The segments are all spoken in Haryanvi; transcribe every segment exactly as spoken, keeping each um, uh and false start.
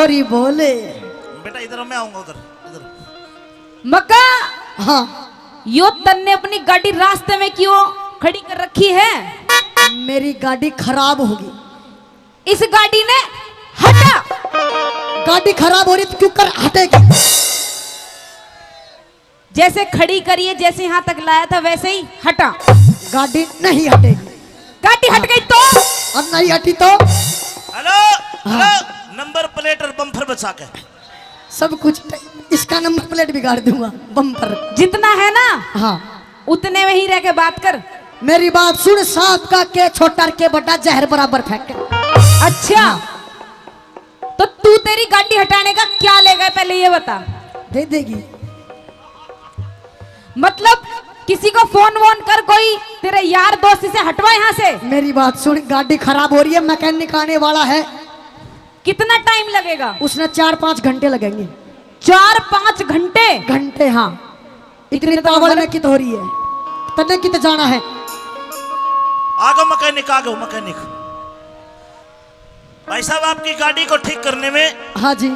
अरे बोले। बेटा, इधर मैं आऊंगा, उधर, इधर। मक्का, हाँ। यो तन्ने अपनी गाड़ी रास्ते में क्यों खड़ी कर रखी है? मेरी गाड़ी खराब होगी। इस गाड़ी ने हटा। गाड़ी खराब हो रही तो क्यों कर हटेगी? जैसे खड़ी करी है, जैसे यहाँ तक लाया था, वैसे ही हटा। गाड़ी नहीं हटेगी। गाड़ी हट गई तो? और नहीं हटी तो? हेलो, हाँ। हेलो, नंबर प्लेट और बम्पर बचा के। सब कुछ, इसका नंबर प्लेट बिगाड़ दूंगा, बम्पर। जितना है ना, हाँ। उतने में ही रह के बात कर। मेरी बात सुन, सांप का के छोटा और के बड़ा, जहर बराबर फेंके। अच्छा, हाँ। तो तू, तेरी गाड़ी हटाने का क्या लेगा, पहले ये बता। दे देगी। मतलब, किसी को फोन वोन कर, कोई तेरे यार दोस्त से हटवा यहाँ से। मेरी बात सुन, गाड़ी खराब हो रही है, मैकेनिक आने वाला है। कितना टाइम लगेगा? उसने चार पाँच घंटे लगेंगे। चार पाँच घंटे? घंटे, हाँ। इतनी इतने तो तावड़ हमारे में कित हो रही है, तन्ने कित जाना है? आ गो मैकेनिक, आ गो मैकेनिक। भाई साहब, आपकी गाड़ी को ठीक करने में, हाँ जी।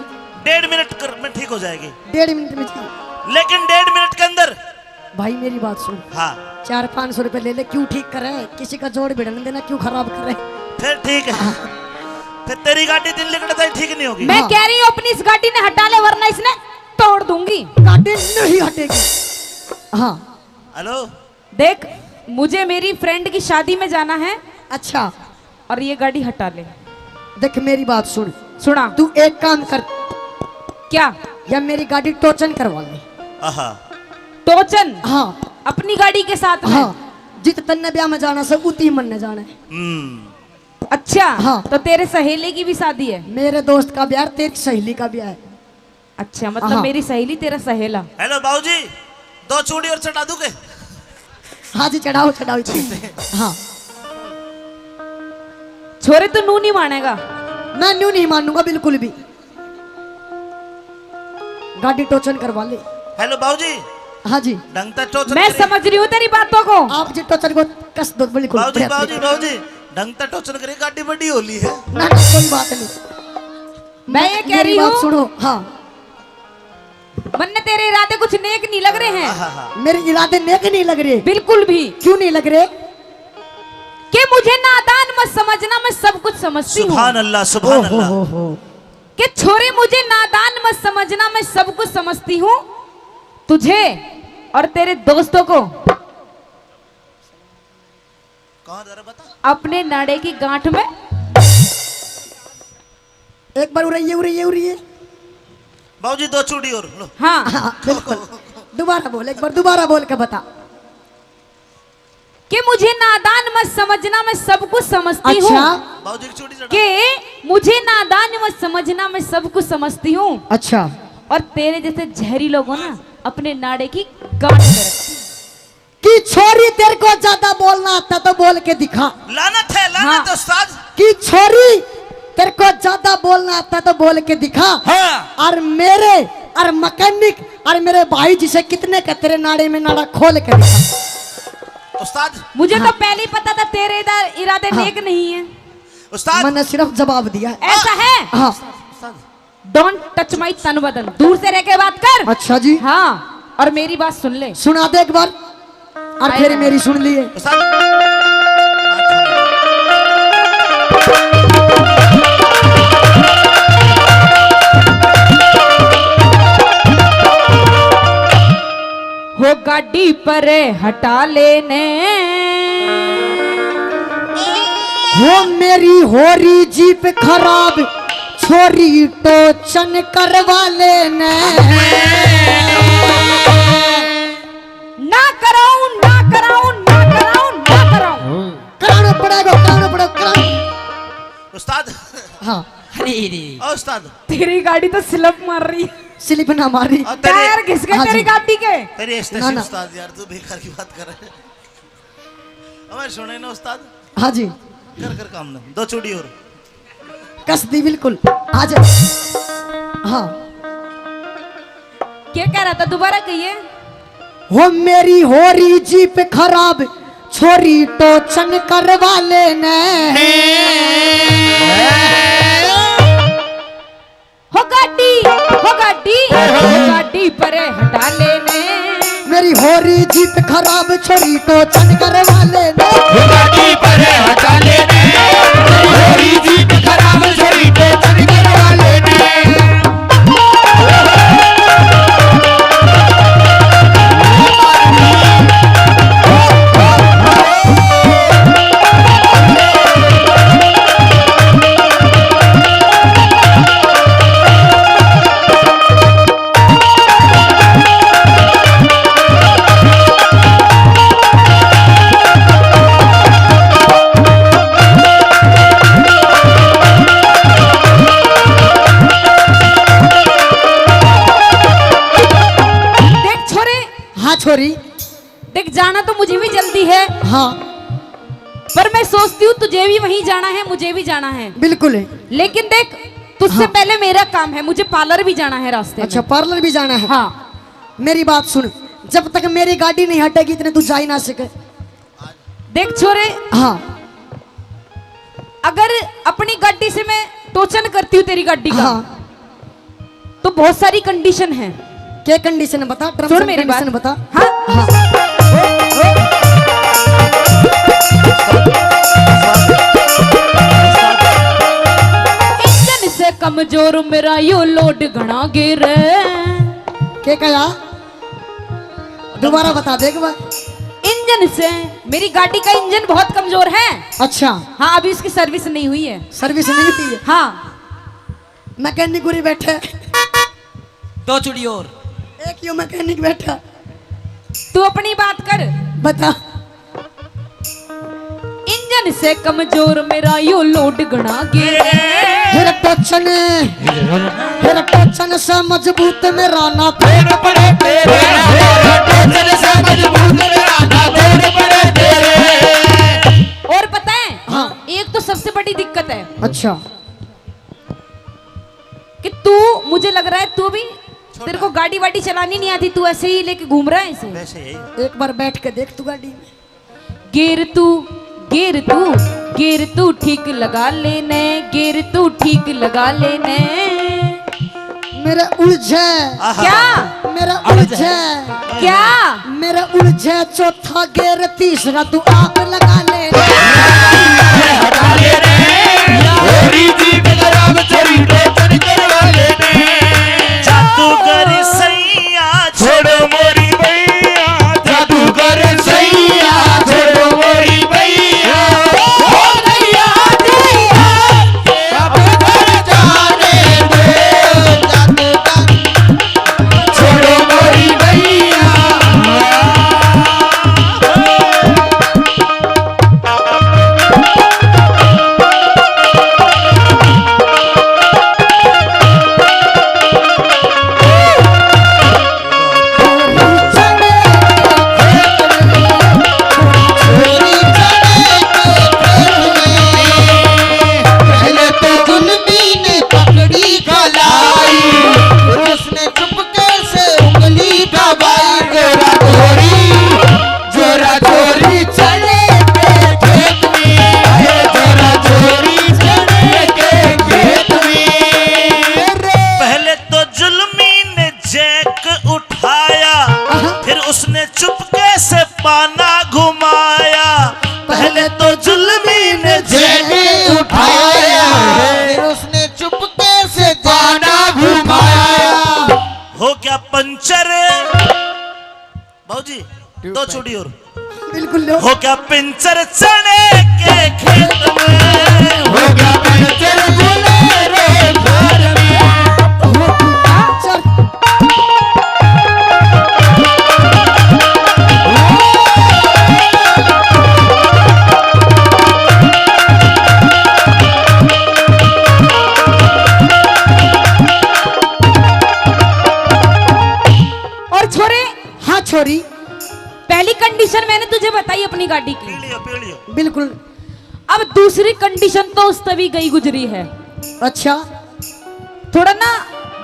डेढ़ मिनट कर, में ठीक हो जाएगी। डेढ़ मिनट में ठीक। लेकिन डेढ़ मिनट के अंदर। भाई, मेरी बात सुन। हाँ। चार पाँच सौ रुपए ले ले, क्यों ठीक करे? किसी का जोड़ भिड़न देना, क्यों खराब करे? फिर ठीक है। हाँ। फिर तेरी गाड़ी दिन लिकड़ता ही ठीक नहीं होगी। मैं हाँ। कह रही हूँ, अपनी इस गाड़ी ने हटा ले, वरना इसने तोड़ दूंगी। गाड़ी नहीं हटेगी। हाँ। हेलो। देख, मुझे मेरी फ्रेंड की शादी में जाना है। अच्छा। और ये गाड़ी हटा ले। देख, मेरी बात सुन। सुना। तू एक काम कर। क्या? या मेरी गाड़ी टोचन करवा ले। आहा। टोचन? हाँ। अपनी गाड़ी के साथ में? हाँ। जित तन्ने ब्याह में जाना से, उती मन ने जाना है। हम्म। अच्छा, हाँ। तो तेरे सहेली की भी शादी है? मेरे दोस्त का ब्याह, तेरी सहेली का ब्याह है। अच्छा, मतलब हाँ। मेरी सहेली, तेरा सहेला। हेलो बाबूजी, दो चूड़ी और चढ़ा दूं के? हाँ जी, चढ़ाओ, चढ़ाओ, चढ़ाओ। हाँ। छोरे, तू नू नहीं मानेगा। मैं नू नहीं मानूंगा बिल्कुल भी। गाड़ी टोचन करवा ले। हेलो बाबूजी। हाँ जी। ढंग तै टोचन मैं करी। समझ रही हूँ तेरी बातों को। आप जी टोचन को कस दो बिल्कुल। बाबूजी, बढ़िया बाबूजी, तरीके। बाबूजी, ढंग तै टोचन करी, गाड़ी बड़ी होली है। ना, ना, कोई बात नहीं। मैं ये कह मेरी रही बात हूँ। सुनो, हाँ। मन्ने तेरे इरादे कुछ नेक नहीं लग रहे हैं। हाँ, हाँ, हाँ। मेरे इरादे नेक नहीं लग रहे। बिल्कुल भी। क्यों नहीं लग रहे? कि मुझे नादान मत समझना, मैं सब कुछ समझती हूँ। सुभान अल्लाह, सुभान ओ हो अल्लाह। हो हो। कि छोरे, मुझे नादान मत समझना, मैं सब कुछ समझती हूँ। तुझे और तेरे दोस्तों को कहाँ जरा बता। अपने नाड़े की गांठ में। एक बार उरैये, उरैये, उरैये। बाबूजी, दो चूड़ी और लो। हाँ। हाँ, बिल्कुल। दोबारा बोल, एक बार दोबारा बोल के बता। कि मुझे नादान मत समझना, मैं सब कुछ समझती हूँ। अच्छा। बाबूजी की चूड़ी चढ़ा। कि मुझे नादान मत समझना, मैं सब कुछ समझती हूँ। अच्छा। और तेरे जैसे जहरी लोगों ना अपने नाड़े की गांठ में रखती। कि छोरी, तेरे को ज्यादा बोलना आता तो बोल के दिखा। लानत है, लानत हाँ। है उस्ताद। कि छोरी, तेरे को ज्यादा बोलना आता तो बोल के दिखा। हाँ। और मेरे, और मैकेनिक, और मेरे भाई जिसे कितने का तेरे नाड़े में नाड़ा खोल के दिखा। उस्ताद। मुझे हाँ। तो पहले ही पता था तेरे इधर इरादे हाँ। नेक नहीं है। उस्ताद। मैंने सिर्फ जवाब दिया है। ऐसा है? हाँ। उस्ताद। Don't touch my तन बदन, दूर से रह के बात कर। अच्छा जी। हाँ, और मेरी बात सुन ले। सुना दे एक बार, और फिर मेरी सुन लिए। हो गाड़ी पर हटा लेने। हो मेरी हो रही जीप खराब, छोरी टोचन करवा लेने। ना कराऊं, ना कराऊं, ना कराऊं, ना कराऊं। कराना पड़ेगा, कराना पड़ेगा, कराना। उस्ताद। हाँ। अरे रे। ओ उस्ताद। तेरी गाड़ी तो स्लिप मार रही है। स्लिप ना मार रही। और तेरी टायर घिस गए हाँ तेरी जी। गाड़ी के। तेरी एस्टेसी ना, ना। उस्ताद यार, तू बेकार की बात कर रहा है। हमारे सुने ना उस्ताद। हाँ जी। कर कर काम ना, दो चूड़ी और। कस दी बिल्कुल। आ जा। हाँ। क्या कह रहा था, दोबारा कहिए। हो मेरी हो रही जीप खराब, छोरी टोचन करवा लेने। हो गाड़ी, हो गाड़ी, हो गाड़ी परे हटा लेने। मेरी हो रही जीत खराब, छोरी टोचन करवा लेने। हो गाड़ी परे हटा लेने। हो रही जीत खराब, छोरी टोचन करवा लेने। देख छोरे। हाँ छोरी। देख, जाना तो मुझे भी जल्दी है। हाँ। पर मैं सोचती हूँ, तुझे भी वहीं जाना है, मुझे भी जाना है। बिल्कुल है। लेकिन देख, तुझसे हाँ। पहले मेरा काम है, मुझे पार्लर भी जाना है रास्ते अच्छा, में। पार्लर भी जाना है। हाँ। मेरी बात सुन, जब तक मेरी गाड़ी नहीं हटेगी, इतने तू जा ही ना सके। देख छोरे, हाँ। अगर अपनी गाड़ी से मैं टोचन करती हूँ तेरी गाड़ी का, हाँ। तो बहुत सारी कंडीशन है। क्या कंडीशन है बता, टर्म्स सुन एंड मेरी कंडीशन बात। बता। हाँ। हाँ। इंजन से कमजोर मेरा यो लोड घणा गिर। क्या कहा? दोबारा बता दे एक बार। इंजन से, मेरी गाड़ी का इंजन बहुत कमजोर है। अच्छा। हाँ, अभी उसकी सर्विस नहीं हुई है। सर्विस नहीं हुई है? हाँ। मैकेनिक उरी बैठे। दो चुड़ी और। एक यो मैकेनिक बैठा। तू अपनी बात कर। बता। इंजन से कमजोर मेरा यो लोड घणा गिर। फिर टोचन, फिर टोचन से मजबूत मेरा ना। और पता है, हाँ। एक तो सबसे बड़ी दिक्कत है। अच्छा। कि तू, मुझे लग रहा है तू भी, तेरे को गाड़ी वाड़ी चलानी नहीं आती, तू ऐसे ही लेके घूम रहा है इसे। वैसे ही। एक बार बैठ के देख तू गाड़ी में। गियर तू, गियर तू, गियर तू ठीक लगा लेने, गियर तू ठीक लगा लेने। मेरा उलझे। आहा। क्या? मेरा उलझे। उलझे। क्या? मेरा उलझे चौथा गियर, तीसरा तू आप लगा ले। हटा ले रे, होरी जी बेगराम चोरी टोचन करवा ले रे। जादूगर सैया छोड़ो मोरी बैया, जादूगर सैया छोड़ो मोरी बैया। हो गया तू अब घर जाने दे, जादूगर छोड़ो मोरी बैया। पहले तो जुल्मी ने पकड़ी कलाई, उसने चुपके से उंगली दबाई। जोरा जोरी, जोरा जोरी चले के खेत में, जोरा जोरी चले के खेत में। पहले तो जुल्मी ने जैक उठाया, फिर उसने चुपके से पाना घुमाया। पहले तो जुल्मी ने जैक उठाया, फिर उसने चुपके से पाना घुमाया। हो गया पंचर बाबूजी, दो चूड़ी और। बिल्कुल लो। हो गया पंचर चने के खेत में, हो गया पंचर बोले रे घर में। और छोरे, हाँ छोरी, पहली कंडीशन मैंने तुझे बताई अपनी गाड़ी की। पी लियो, पी लियो। बिल्कुल। अब दूसरी कंडीशन तो उस तभी गई गुजरी है। अच्छा। थोड़ा ना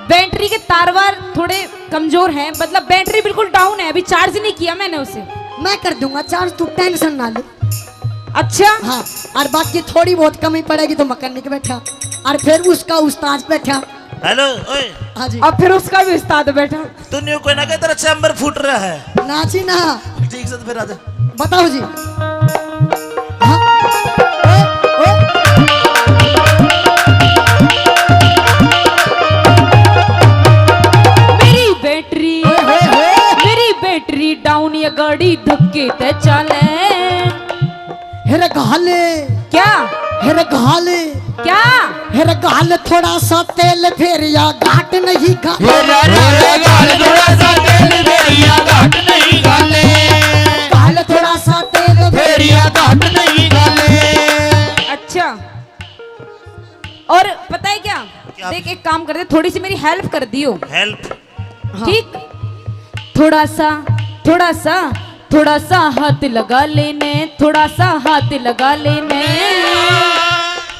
बैटरी के तार वार थोड़े कमजोर हैं, मतलब बैटरी बिल्कुल डाउन है, अभी चार्ज नहीं किया मैंने उसे। मैं कर दूंगा चार्ज, तू टेंशन ना ले। अच्छा। हाँ, और बाकी थोड़ी बहुत कमी पड़ेगी तो मैकेनिक बैठा, और फिर उसका उस्ताद बैठा। हेलो, ओए। हाँ जी। अब फिर उसका भी उस्ताद बैठा। तू न्यू कोई ना कहे, तेरा चैम्बर फूट रहा है। ना जी ना। ठीक से तो फिर आजा। बताओ जी। हाँ। ओए, ओए। मेरी बैटरी, ओए, ओए, ओए। मेरी बैटरी डाउन, ये गाड़ी धक्के ते चाले। हेरे घाल। क्या? हेरे घाल। क्या? हेरे घाल थोड़ा सा तेल, फेर या घाट नहीं घाले। हेरे घाल थोड़ा सा तेल, फेर या घाट नहीं घाले। घाल थोड़ा सा तेल, फेर या घाट नहीं घाले। अच्छा, और पता है क्या? क्या? देख, एक काम कर दे, थोड़ी सी मेरी हेल्प कर दियो। हेल्प? हाँ। ठीक, थोड़ा सा, थोड़ा सा, थोड़ा सा हाथ लगा लेने, थोड़ा सा हाथ लगा लेने।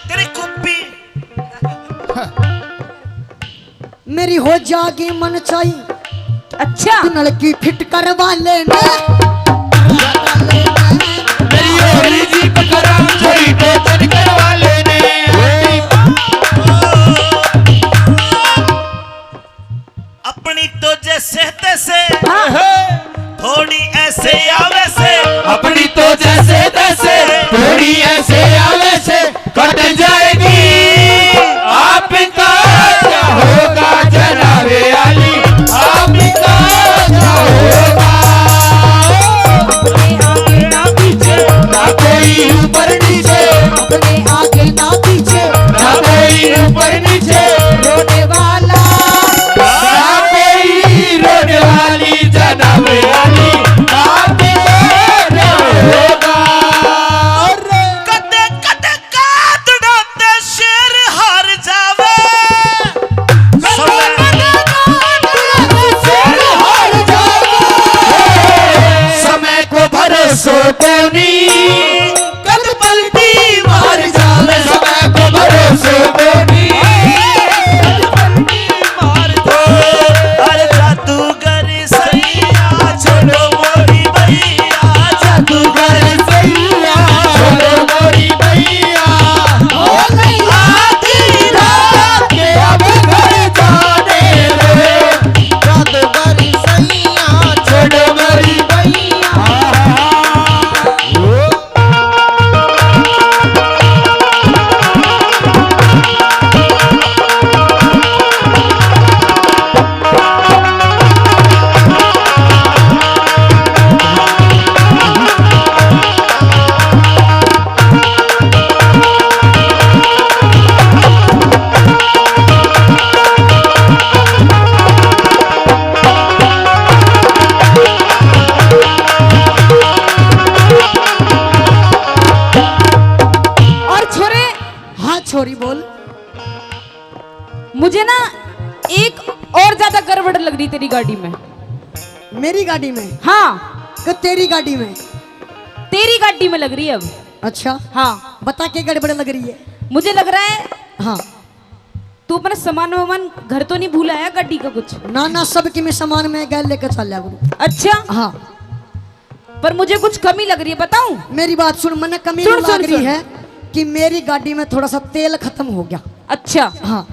तेरी कुप्पी। मेरी हो जागी मन चाही। अच्छा। तू नलकी फिट करवा लेने। मेरी होली जीप खराब, थोड़ी टोचन करवा लेने। अपनी तो जैसे तैसे, हाँ। थोड़ी ऐसे या वैसे। अपनी तो जैसे तैसे, थोड़ी ऐसे या वैसे, कट जाएगी। आपका क्या होगा जनाबे आली, आपका क्या होगा? अपने आगे ना पीछे, ना कोई ऊपर नीचे, अपने आगे ना पीछे, ना कोई ऊपर नीचे, रोने वाला। ना कोई रोने वाली जनाबे आली, ना कोई रोने होगा। कदे कदे कातड़ा ते शेर हार जावे। कदे कदे कातड़ा ते शेर हार जावे। समय को भरोसो कोनी, कद पलटी मार जावे। समय को भरोसो कोनी, कद पलटी मार जावे। अरे जादूगर सैया, छोड़ो मोरी बैया, जादूगर सैया, छोड़ो मोरी बैया। हो गई आधी रात के अब घर जाने दे, जादूगर सैया, छोड़ो मोरी बैया। और छोरे, हाँ छोरी बोल। मुझे ना एक और ज्यादा गड़बड़ लग रही तेरी गाड़ी में। मेरी गाड़ी में? हाँ। कि तेरी गाड़ी में? तेरी गाड़ी में लग रही है अब। अच्छा। हाँ। बता के गड़बड़ लग रही है? मुझे लग रहा है हाँ। तू अपना सामान वामान घर तो नहीं भूल आया, गाड़ी का कुछ? ना ना, सब की मैं सामान मैं गैल लेकर चल लिया करूँ। अच्छा। हाँ। पर मुझे कुछ कमी लग रही है, बताऊं? मेरी बात सुन, मने कमी सुन, न्यू सुन, लाग रही सुन। है कि मेरी गाड़ी में थोड़ा सा तेल खत्म हो गया। अच्छा। हाँ।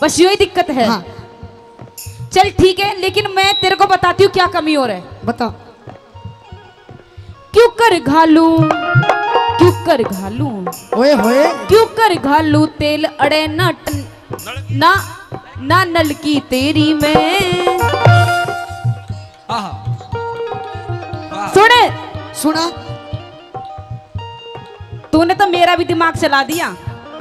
बस यही दिक्कत है। हाँ। चल ठीक है, लेकिन मैं तेरे को बताती हूँ क्या कमी और है। बता। क्यों कर घालू, क्यों कर घालू, ओए होए। क्यों कर घालू तेल अड़े ना ट-, ना, ना नलकी तेरी में। आहा। वाह। सुन। सुना। तूने तो मेरा भी दिमाग चला दिया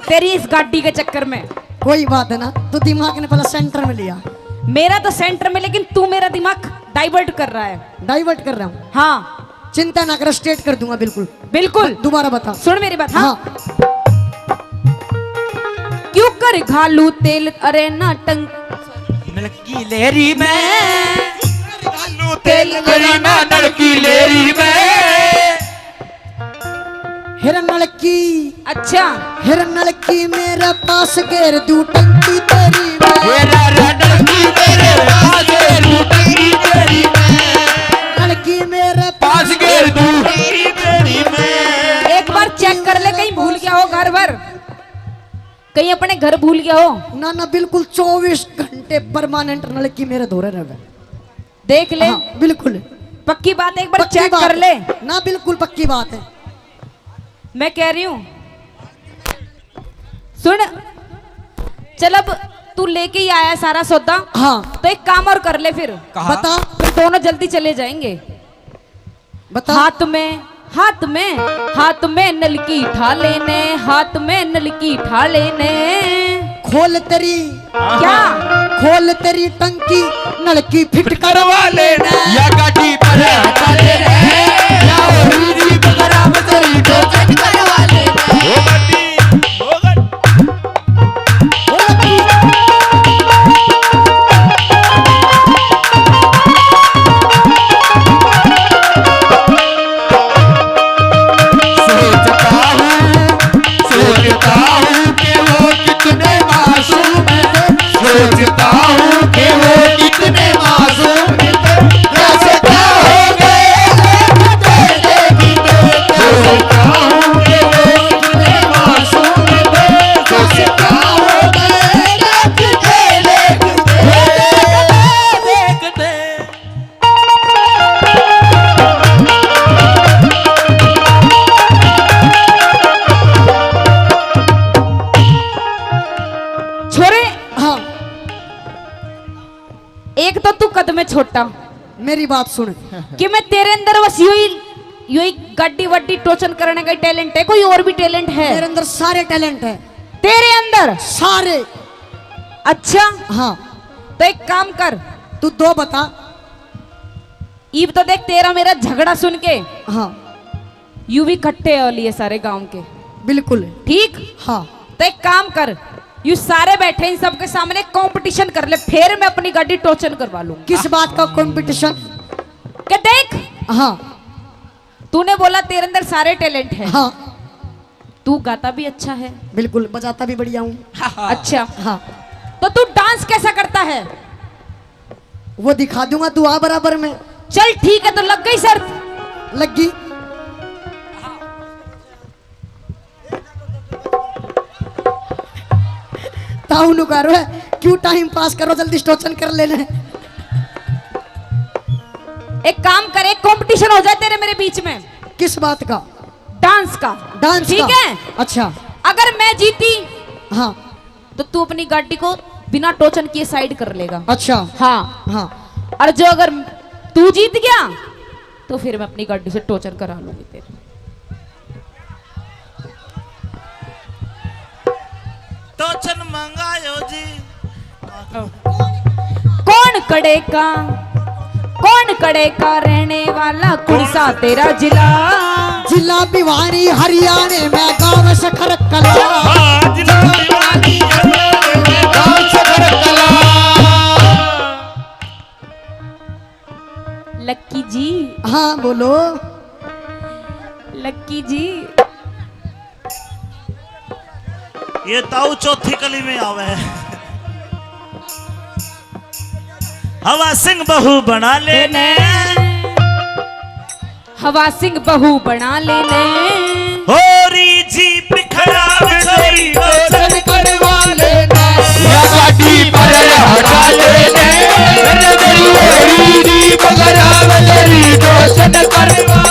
तेरी इस गाड़ी के चक्कर में। कोई बात है ना, तू दिमाग ने पहले सेंटर में लिया। मेरा तो सेंटर में, लेकिन तू मेरा दिमाग डाइवर्ट कर रहा है। डाइवर्ट कर रहा हूँ? हाँ। चिंता ना कर, स्ट्रेट कर दूंगा बिल्कुल। बिल्कुल। दोबारा बता। सुन मेरी बात, हाँ। हाँ। क्यों कर घालू तेल अरे ना टंग नलकी लेरी में। घालू तेल अरे ना नलकी लेरी में। हेर नलकी। अच्छा। हेर नलकी मेरे पास घेर दू टंकी तेरी में। हेर नलकी मेरे पास घेर दू टंकी तेरी में। नलकी मेरे पास घेर दू टंकी तेरी में। एक बार चेक कर ले, कहीं भूल गया हो घर भर। कहीं अपने घर भूल गया हो? ना, ना, बिल्कुल चौबीस घंटे परमानेंट नलकी मेरे धोरे रहे। देख ले। हाँ, बिल्कुल। पक्की बात है, एक बार पक्की चेक बात कर है। ले। ना, बिल्कुल पक्की बात है। मैं कह रही हूँ, सुन, चल, अब तू लेके ही आया सारा सौदा। हाँ। तो एक काम और कर ले फिर। कहा? बता। फिर दोनों जल्दी चले जाएंगे। बता। हाथ में, हाथ में, हाथ में नलकी ठा लेने, हाथ में नलकी ठा लेने। खोल तेरी, क्या? खोल तेरी टंकी, नलकी फिट करवा लेने। या गाड़ी पर हटा लेने, या और जी बगरा में तेरी टोचन करवा लेने। ओ गाड़ी, ओ गाड़ी। सोचता हूँ, सोचता हूँ कि वो कितने मासूम थे, सोचता हूँ कि वो कितने मासूम थे, कैसे क्या हो गए। छोरे, हाँ। एक तो तू कद में छोटा। मेरी बात सुन। कि मैं तेरे अंदर बस यो ही, यो ही गाड़ी वाड़ी टोचन करने का टैलेंट है, कोई और भी टैलेंट है? मेरे अंदर सारे टैलेंट है। तेरे अंदर? सारे। अच्छा। हाँ। तो एक काम कर। तू दो बता। ईब तो देख, तेरा मेरा झगड़ा सुन के। हाँ। यू भी इकट्ठे हो लिए सारे गांव के। बिल्कुल। ठीक? हाँ। तो एक काम कर, यू सारे बैठे, इन सबके सामने कंपटीशन कर ले, फिर मैं अपनी गाड़ी टोचन करवा लूंगा। किस बात का कंपटीशन? के देख, हाँ। तूने बोला तेरे अंदर सारे टैलेंट है। हाँ। तू गाता भी अच्छा है। बिल्कुल, बजाता भी बढ़िया हूँ। अच्छा। हाँ। तो तू डांस कैसा करता है? वो दिखा दूंगा, तू आ बराबर में। चल ठीक है, तो लग गई शर्त? लग गई। ताऊ नु करो है, क्यों टाइम पास करो, जल्दी टोचन कर लेने। एक काम करे, कंपटीशन हो जाए तेरे मेरे बीच में। किस बात का? डांस का। डांस ठीक का? है? अच्छा। अगर मैं जीती, हाँ। तो तू अपनी गाड़ी को बिना टोचन किए साइड कर लेगा। अच्छा। हाँ। हाँ। और जो अगर तू जीत गया, तो फिर मैं अपनी गाड़ी से टोचन करा लूंगी तेरे। टोचन मंगायो जी। कौन कड़े का, कौन कड़े का रहने वाला, कौन सा तेरा जिला? जिला भिवानी हरियाणा में, गांव सखर कला। हाँ, जिला भिवानी हरियाणा में, गांव सखर कला। लक्की जी। हाँ, बोलो। लक्की जी। ये ताऊ चौथी कली में आवे है। हवा सिंह बहू बना लेने। हवा सिंह बहू बना लेने। होरी जीप खराब, छोरी टोचन करवा लेने। या गाड़ी पर हटा लेने। होरी जीप खराब, छोरी टोचन करवा